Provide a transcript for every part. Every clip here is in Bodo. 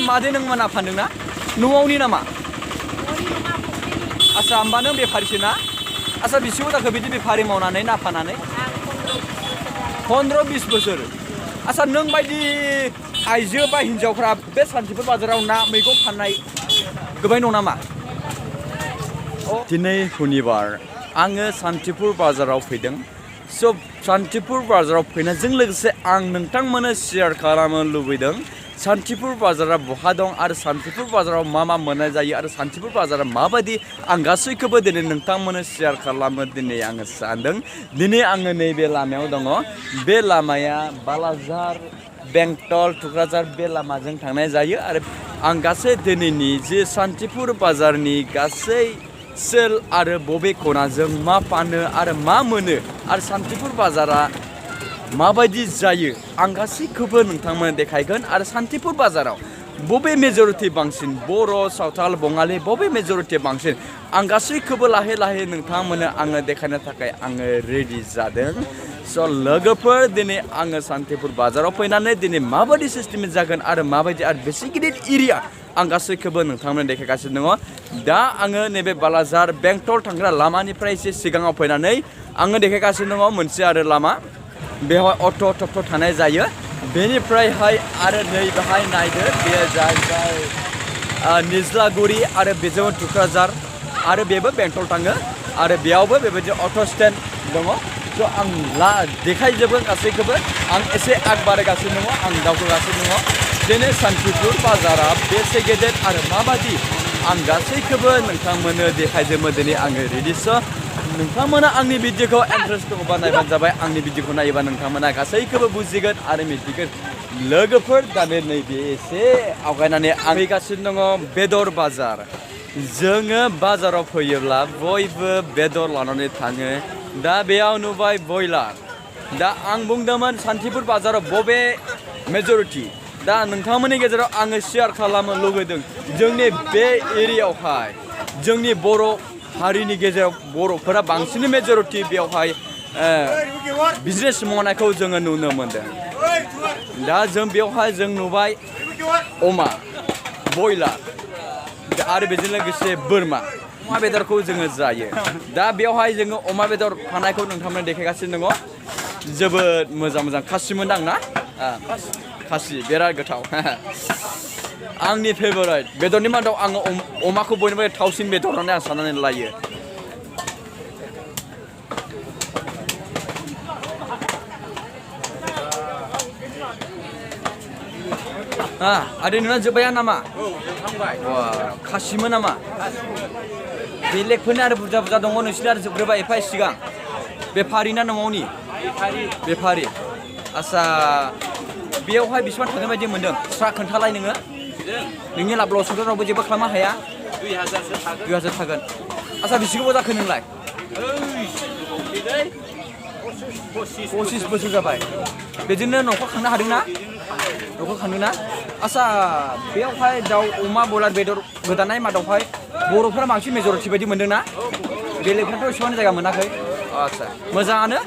मादे नों मा ना फानदों ना न'आवनि नामा आसा होमबा नों बेफारिसो ना आसा बेसेबां जाखो बिदि बेफारि मावनानै ना फाननानै 15-20 बोसोर आसा नों बायदि आइजो बा हिनजावफ्रा बे सान्तिपुर बाजाराव ना मैगं फाननाय गोबां दं नामा दिनै शनिबार आङो सान्तिपुर बाजाराव फैदों स' सान्तिपुर बाजाराव फैनायजों लोगोसे आं नोंथांमोननो शेयार खालामनो लुबैदों सान्तिपुर बाजारा बहा दं आरो सान्तिपुर बाजाराव मा मोननाय जायो आरो सान्तिपुर बाजारा माबायदि आं गासैखौबो दिनै नोंथांमोननो शेयार खालामनो दिनै आङो सानदों दिनै आङो नैबे लामायाव दङ बे लामाया बालाजार बेंटल थुक्राझार बे लामाजों थांनाय जायो आरो आं गासै दिनैनि जे सान्तिपुर बाजारनि गासै सेल आरो बबे खनाजों मा फानो आरो मा मोनो आरो सान्तिपुर बाजारा माबायदि जायो आं गासैखौबो नोंथांमोन देखायगोन आरो सान्तिपुर बाजाराव बबे मेजरिटि बांसिन बर' सावथाल बङालि बबे मेजरिटि बांसिन आं गासैखौबो लाहे लाहे नोंथांमोननो आङो देखायनो थाखाय आङो रेडि जादों स' लोगोफोर दिनै आङो सान्तिपुर बाजाराव फैनानै दिनै माबायदि सिस्टेम जागोन आरो माबायदि आरो बेसे गिदिर एरिया आं गासैखौबो नोंथांमोन देखायगासिनो दङ दा आङो नैबे बालाजार बेंटल थांग्रा लामानिफ्राय एसे सिगाङाव फैनानै आङो देखायगासिनो दङ मोनसे आरो लामा बेवहाय अट' टट' थानाय जायो बेनिफ्रायहाय आरो नै बेहाय नायदो बे जाहैबाय निज्लागुरि आरो बेजों थुक्राझार आरो बेबो बेंटल थाङो आरो बेयावबो बेबायदि अट' स्टेन्ड दङ स' आं देखायजोबगोन गासैखौबो आं एसे आग बारायगासिनो दङ आं दावखोगासिनो दङ दिनै सान्तिपुर बाजारा बेसे गेदेर आरो माबायदि आं गासैखौबो नोंथांमोननो देखायजोबो दिनै आङो रेडिस' नोंथांमोना आंनि भिडिअखौ इन्ट्रेस्ट दङबा नायबानो जाबाय आंनि भिडिअखौ नायोबा नोंथांमोना गासैखौबो बुजिगोन आरो मिथिगोन लोगोफोर दानो नैबे एसे आवगायनानै आं फैगासिनो दङ बेदर बाजार जोङो बाजाराव फैयोब्ला बयबो बेदर लानानै थाङो दा बेयाव नुबाय बयलार दा आं बुंदोंमोन सान्तिपुर बाजाराव बबे मेजरिटि दा नोंथांमोननि गेजेराव आङो शेयार खालामनो लुगैदों जोंनि बे एरियायावहाय जोंनि बर' हारिनि गेजेराव बर'फोरा बांसिन मेजरिटि बेवहाय बिजनेस मावनायखौ जोङो नुनो मोनदों दा जों बेवहाय जों नुबाय अमा बयलार आरो बेजों लोगोसे बोरमा अमा बेदरखौ जोङो जायो दा बेवहाय जोङो अमा बेदर फाननायखौ नोंथांमोन देखायगासिनो दङ जोबोद मोजां मोजां खासि मोनदां ना खासि बिराद गोथाव आंनि फेभरेट बेदरनि मादाव आङो अमाखौ बयनिफ्राय थावसिन बेदर होननानै आं साननानै लायो आदै नोंना जोब्बाया नामा खासिमोन नामा बेलेगफोरनि आरो बुरजा बुरजा दङ नोंसिना आरो जोबग्रोबाय एफा सिगां बेफारि ना न'आवनि बेफारि आसा बेयावहाय बेसेबां थागोन बायदि मोनदों स्रा खोन्थालाय नोङो नोंनि लाब लसखौथ' रावबो जेबो खालामनो हाया 2000 थागोन आसा बेसे गोबाव जाखो नोंलाय 25 बोसोर जाबाय बेजोंनो न'खर खांनो हादोंना न'खर खांदोंना आसा बेयावहाय दाउ अमा बयलार बेदर गोदानाय मादावहाय बर'फोरा बांसिन मेजरिटि बायदि मोनदोंना बेलेगफ्राथ' एसेबां जायगा मोनाखै आदसा मोजाङानो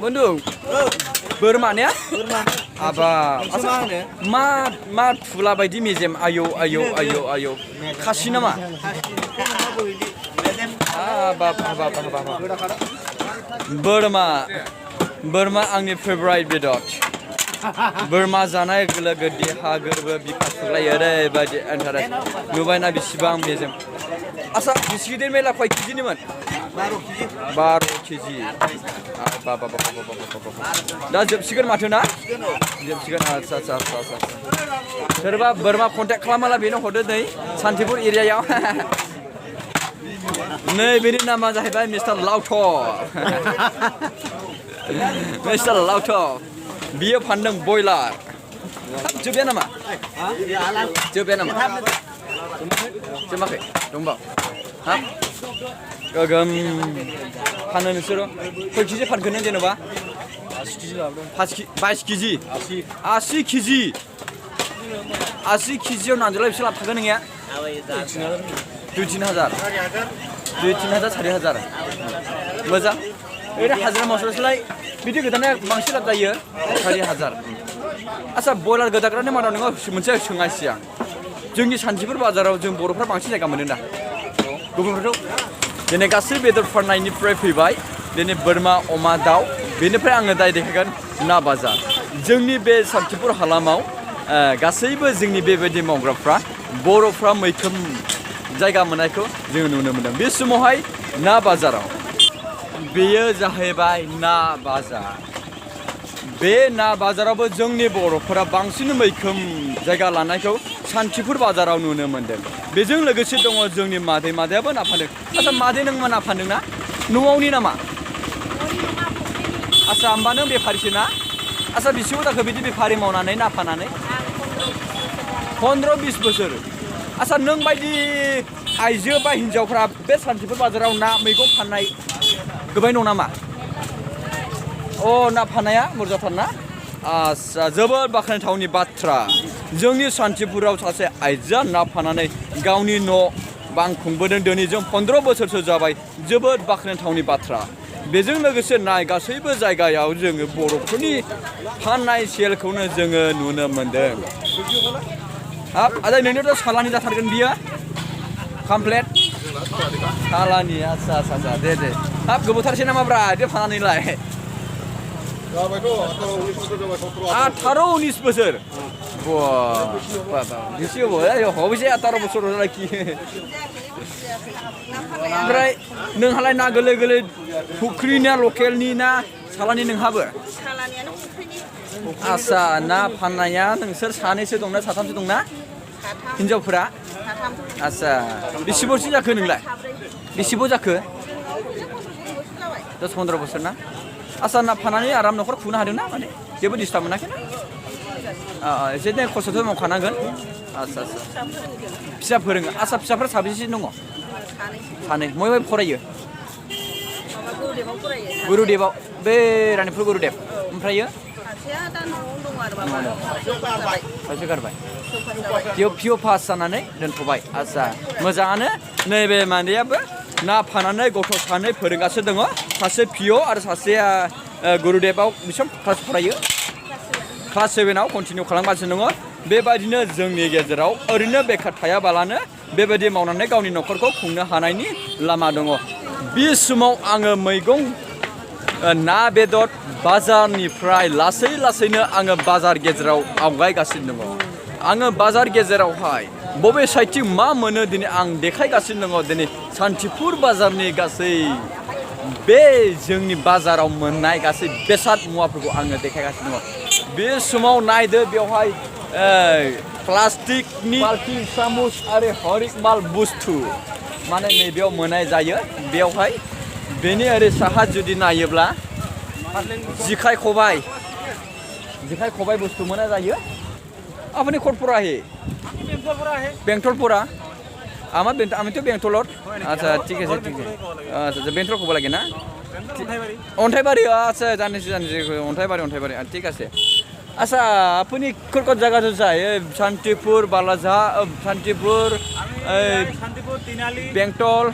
बन्धु बोरमा ने आबा मा थुला बायदि मेजेम आयौ आयौ आयौ आयौ खासि नामा बोरमा आंनि फेभराइट बेदर बोरमा जानाय लोगो देहा गोरबो बिखा सुग्लायो ओरैबायदि इन्टारेस्ट नुबायना बेसेबां मेजेम आसा बेसे गिदिर मेला खय केजिनिमोन 12 केजि दा जोबसिगोन माथो ना जोबसिगोन आदसा सोरबा बोरमा कन्टेक्ट खालामाला बेनो हरदो नै सान्तिपुर एरियायाव नै बेनि नामा जाहैबाय मिस्टार लावथ' मिस्टार लावथ' बियो फानदों बयलार जोब्बाया नामा जोबाखै दंबाव हाब गोगोम फानो नोंसोरो खय केजि फानखो नों जेनेबा 22 केजि 80 केजि 80 केजियाव नांजोलाय बेसे लाब थागोन नोंनिया 2-3 हाजार 4 हाजार मोजां ओरैनो हाजिरा मावसोलाय बिदि गोदाना बांसिन लाब जायो 4,000 आच्छा बयलार गोदाग्रानि मादाव नोङो मोनसे सोंनायसै आं जोंनि सान्थिपुर बाजाराव जों बर'फ्रा बांसिन जायगा मोनो ना गुबुनफ्राथ' दिनै गासै बेदर फाननायनिफ्राय फैबाय दिनै बोरमा अमा दाउ बेनिफ्राय आङो दाय देखायगोन ना बाजार जोंनि बे सान्थिपुर हालामाव गासैबो जोंनि बेबायदि मावग्राफ्रा बर'फ्रा मैखोम जायगा मोननायखौ जोङो नुनो मोनदों बे समावहाय ना बाजाराव बेयो जाहैबाय ना बाजार बे ना बाजारावबो जोंनि बर'फोरा बांसिन मैखोम जायगा लानायखौ सान्थिपुर बाजाराव नुनो मोनदों बेजों लोगोसे दङ जोंनि मादैयाबो ना फानदों आच्छा मादै नों मा ना फानदों ना न'आवनि नामा आच्छा होमबा नों बेफारिसो ना आच्छा बेसेबां जाखो बिदि बेफारि मावनानै ना फाननानै 15-20 बोसोर आच्छा नों बायदि आइजो बा हिन्जावफ्रा बे सान्थिपुर बाजाराव ना मैगं फाननाय गोबां दं नामा अ ना फाननाया बुरजाथार ना आच्छा जोबोद बाख्नायथावनि बाथ्रा जोंनि सान्थिपुराव सासे आइजोआ ना फाननानै गावनि न' बां खुंबोदों दिनैजों 15 बोसोरसो जाबाय जोबोद बाख्नायथावनि बाथ्रा बेजों लोगोसे नाय गासैबो जायगायाव जोङो बर'फोरनि फाननाय सेलखौनो जोङो नुनो मोनदों हाब आदै नोंनियाथ' सालानि जाथारगोन बियो कमप्लेट सालानि आच्छा दे हाब गोबावथारसै नामाब्रा बिदि फाननानैलाय 18-19 बोसोर बेसे हबेसे 18 बोसोर लाखि ओमफ्राय नोंहालाय ना गोरलै फुख्रिनि लकेलनि ना सालानि नोंहाबो आच्छा ना फाननाया नोंसोर सानैसो दंना साथामसो दंना हिन्जावफोरा आच्छा बेसेबांसो जाखो नोंलाय बेसेबां जाखो 10-15 बोसोर ना आच्छा ना फाननानै आराम न'खर खुंनो हादों ना माने जेबो डिस्टार्ब मोनाखै ना एसे खस्थ'थ' मावखानांगोन आच्छा फिसा फोरोङो आच्छा फिसाफ्रा साबेसे दङ सानै बबे फरायो गुरुदेबाव बे रानिपुर गुरुदेब ओमफ्रायो सासे गारबाय पिअ पास जानानै दोनथ'बाय आच्छा मोजाङानो नैबे मादैयाबो ना फाननानै गथ' सानै फोरोंगासिनो दङ सासे पिअ आरो सासेया गुरुदेबाव बेसेबां क्लास फरायो क्लास 7आव कन्टिनिउ खालामगासिनो दङ बेबायदिनो जोंनि गेजेराव ओरैनो बेखार थायाबालानो बेबायदि मावनानै गावनि न'खरखौ खुंनो हानायनि लामा दङ बे समाव आङो मैगं ना बेदर बाजारनिफ्राय लासैनो आङो बाजार गेजेराव आवगायगासिनो दङ आङो बाजार गेजेरावहाय बबे साइडथिं मा मोनो दिनै आं देखायगासिनो दङ दिनै सान्थिपुर बाजारनि गासै बे जोंनि बाजाराव मोननाय गासै बेसाद मुवाफोरखौ आङो देखायगासिनो दङ बे समाव नायदो बेवहाय प्लास्टिकनि बाल्टिं सामुस आरो हरिक माल बुस्थु माने नैबेयाव मोननाय जायो बेवहाय बेनि ओरै साहा जुदि नायोब्ला जेखाइ खबाइ बुस्थु मोननाय जायो आपनि खरपुरा है बेंटलपुरा আমি তো বেংটলত আচ্ছা ঠিক আছে আচ্ছা বেংটল ক'ব লাগে না অন্ঠাইবাৰী আচ্ছা জানিছোঁ অন্ঠাইবাৰী ঠিক আছে আচ্ছা আপুনি ক'ত জায়গাটো যায় শান্তিপুৰ বালাজা শান্তিপুৰ বেংটল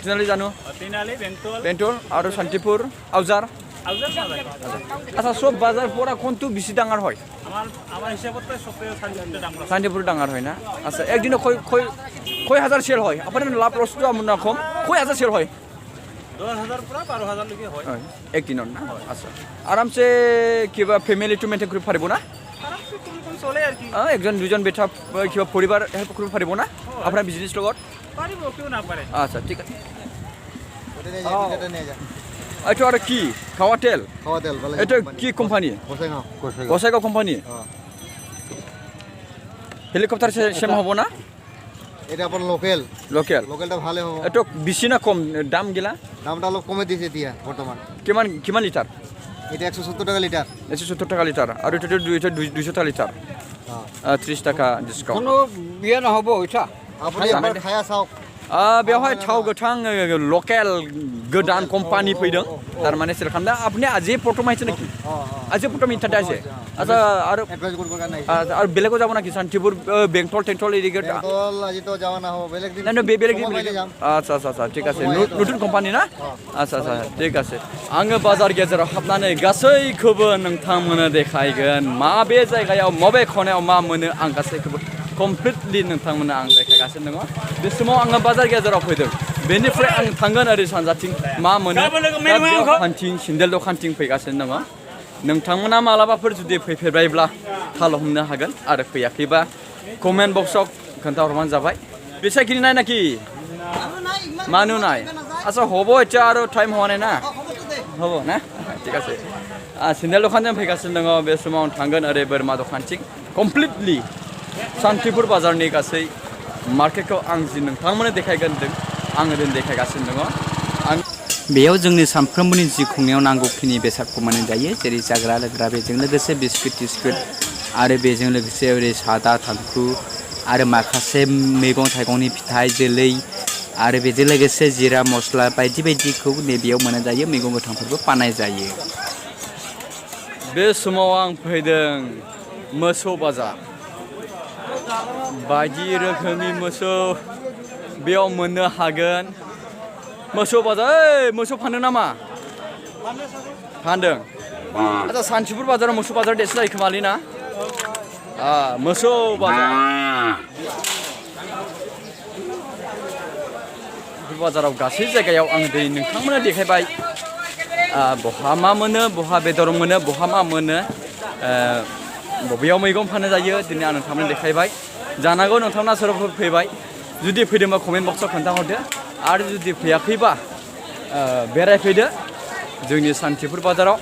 তিনালি জানো বেংটল আৰু শান্তিপুৰ আউজাৰ আচ্ছা সব বাজার পড়া কোনটো বেশি ডাঙৰ হয় শান্তিপুর ডাঙৰ হয় না আচ্ছা একদিন কয় হাজার সেল হয় আপনার লাভ লসটো আপনার কম কয় হাজার সেল হয় 10,000 পৰা 12,000 লৈকে হয় একদিনত না আচ্ছা আরামসে কিবা ফ্যামিলি টু মেইনটেইন কৰিব পাৰিব না আরামসে কোন চলে আর কি একজন দুজন বেটা কিবা পৰিবাৰ হেল্প কৰিব পাৰিব না আপোনাৰ বিজনেছ লগত পাৰিব কিয় না পাৰে আচ্ছা ঠিক আছে এটা আর কি খাওয়া তেল এটা কি company Gossaigaon company helicopter same হব না এটা আপনার লোকেলটা ভালো হবে এটা বেশি না কম দাম গেলা দামটা অলপ কমে দিয়েছে এতিয়া বর্তমান কিমান লিটার এটা 170 টাকা লিটার 170 টাকা লিটার আর এটা 200 টাকা লিটার 30 টাকা ডিসকাউন্ট কোনো বিয়ে নহব ওইটা আপনি একবার খায়া চাওক बेवहाय थाव गोथां लकेल गोदान कम्पानि फैदों थारमाने सेल खालामदों आपने आजि फटो माहिती नाকি आजि फटो मिथाते आसे आच्छा आरो बेलेगाव যাব নাকি শান্তিপুর বেংটল টেংটল এদিকে বেংটল আজি তো যাওয়া না হবে বেলেগ দিন না বেলেগ দিন আচ্ছা আচ্ছা আচ্ছা ঠিক আছে নতুন কোম্পানি না আচ্ছা আচ্ছা ঠিক আছে आङो बाजार गेजेराव हाबनानै गासैखौबो नोंथांमोननो देखायगोन माबे जायगायाव मबे खनायाव मा मोनो आं गासैखौबो कमप्लिटलि नोंथांमोननो आं देखायगासिनो दङ बे समाव आङो बाजार गेजेराव फैदों बेनिफ्राय आं थांगोन ओरै सानजाथिं मा मोनो दखानथिं सेन्देल दखानथिं फैगासिनो दङ नोंथांमोना मालाबाफोर जुदि फैफेरबायब्ला थाल हमनो हागोन आरो फैयाखैबा कमेन्ट बक्सआव खोन्थाहरबानो जाबाय बेसायखिनि नाय नाকি मानु नाय আচ্ছা হ'ব এতিয়া আৰু টাইম হোৱা নাই না হ'ব না ঠিক আছে सेन्देल दखानजों फैगासिनो दङ बे समाव थांगोन ओरै बोरमा दखानथिं कमप्लिटलि शान्तिपुर बाजारनि गासै मार्केटखौ आं जि नोंथांमोननो देखायगोन आङो दिनै देखायगासिनो दङ बेयाव जोंनि सानफ्रोमबोनि जिउ खुंनायाव नांगौखिनि बेसादखौ मोननाय जायो जेरै जाग्रा लोंग्रा बेजों लोगोसे बिस्कुट टिस्कुट आरो बेजों लोगोसे ओरै सादा थांखु आरो माखासे मैगं थाइगंनि फिथाइ जोलै आरो बेजों लोगोसे जिरा मस्ला बायदि बायदिखौ नैबेयाव मोननाय जायो मैगं गोथांफोरबो फाननाय जायो बे समाव आं फैदों मोसौ बाजार बायदि रोखोमनि मोसौ बेयाव मोननो हागोन मोसौ बाजार मोसौ फानो नामा फानदों आच्छा शान्तिपुर बाजाराव मोसौ बाजार देरसिन जायो खोमालै ना मोसौ बाजार बाजाराव गासै जायगायाव आं दिनै नोंथांमोननो देखायबाय बहा मा मोनो बहा बेदर मोनो बहा मा मोनो बबेयाव मैगं फाननाय जायो दिनै आं नोंथांमोननो देखायबाय जानांगौ नोंथांमोना सोरबाफोर फैबाय जुदि फैदोंबा कमेन्ट बक्सआव खोन्थाहरदो आरो जुदि फैयाखैबा बेरायफैदो जोंनि शान्तिपुर बाजाराव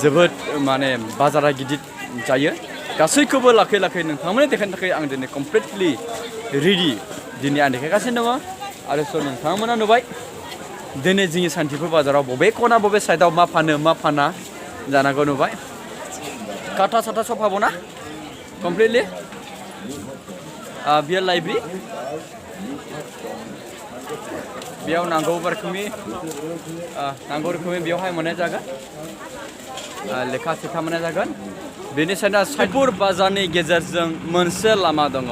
जोबोद माने बाजारा गिदिर जायो गासैखौबो लाखै लाखै नोंथांमोननो देखायनो थाखाय आं दिनै कमप्लिटलि रेडि दिनै आं देखायगासिनो दङ आरो नोंथांमोना नुबाय दिनै जोंनि शान्तिपुर बाजाराव बबे खना बबे साइडआव मा फानो मा फाना जानांगौ नुबाय काटा साटा सब हाबो ना कमप्लिटलि बियो लाइब्रेरि बेयाव नांगौ रोखोमनि बेयावहाय मोननाय जागोन लेखा सेखा मोननाय जागोन बेनि साइडआ शान्तिपुर बाजारनि गेजेरजों मोनसे लामा दङ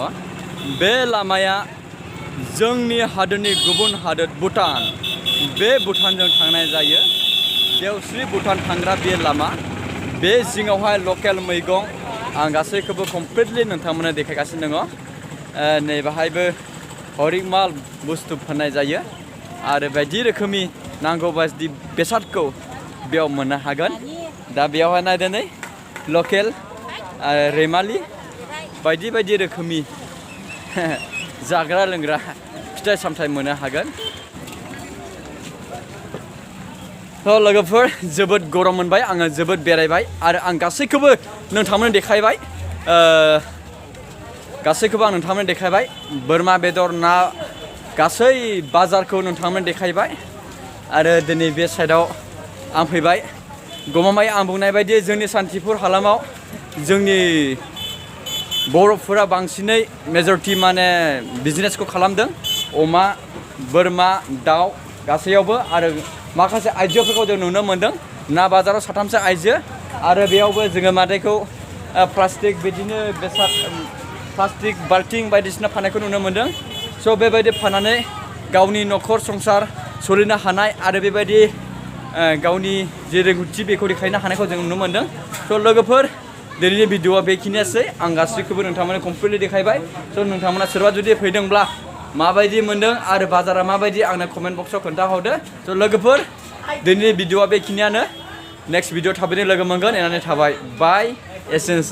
बे लामाया जोंनि हादोरनि गुबुन हादोर भुटान बे भुटानजों थांनाय जायो देवस्रि भुटान थांग्रा बे लामा बे जिङावहाय लकेल मैगं आं गासैखौबो कमप्लिटलि नोंथांमोननो देखायगासिनो दङ नैबाहायबो हरिक माल बुस्थु फाननाय जायो आरो बायदि रोखोमनि नांगौ बायदि बेसादखौ बेयाव मोननो हागोन दा बेयावहाय नायदो नै लकेल रैमालि बायदि बायदि रोखोमनि जाग्रा लोंग्रा फिथाइ सामथाइ मोननो हागोन थ' लोगोफोर जोबोद गरम मोनबाय आङो जोबोद बेरायबाय आरो आं गासैखौबो नोंथांमोननो देखायबाय बोरमा बेदर ना गासै बाजारखौ नोंथांमोननो देखायबाय आरो दिनै बे साइडआव आं फैबाय गमामायै आं बुंनाय बायदि जोंनि शान्तिपुर हालामाव जोंनि बर'फोरा बांसिनै मेजरिटि माने बिजनेसखौ खालामदों अमा बोरमा दाउ गासैयावबो आरो माखासे आइजोफोरखौ जों नुनो मोन्दों ना बाजाराव साथामसो आइजो आरो बेयावबो जोङो मादैखौ प्लास्टिक बिदिनो बेसाद प्लास्टिक बाल्टिं बायदिसिना फाननायखौ नुनो मोन्दों स' बेबायदि फाननानै गावनि न'खर संसार सोलिनो हानाय आरो बेबायदि गावनि जे रोंगौथि बेखौ देखायनो हानायखौ जों नुनो मोन्दों स' लोगोफोर दिनैनि भिडिअ'आ बेखिनियासै आं गासैखौबो नोंथांमोननो कमप्लिटलि देखायबाय स' नोंथांमोना सोरबा जुदि फैदोंब्ला माबायदि मोन्दों आरो बाजारा माबायदि आंनो कमेन्ट बक्सआव खोन्थाहरदो स' लोगोफोर दिनैनि भिडिअ'आ बेखिनियानो नेक्स्ट भिडिअ थाबैनो लोगो मोनगोन होननानै थाबाय बाय एसेन्स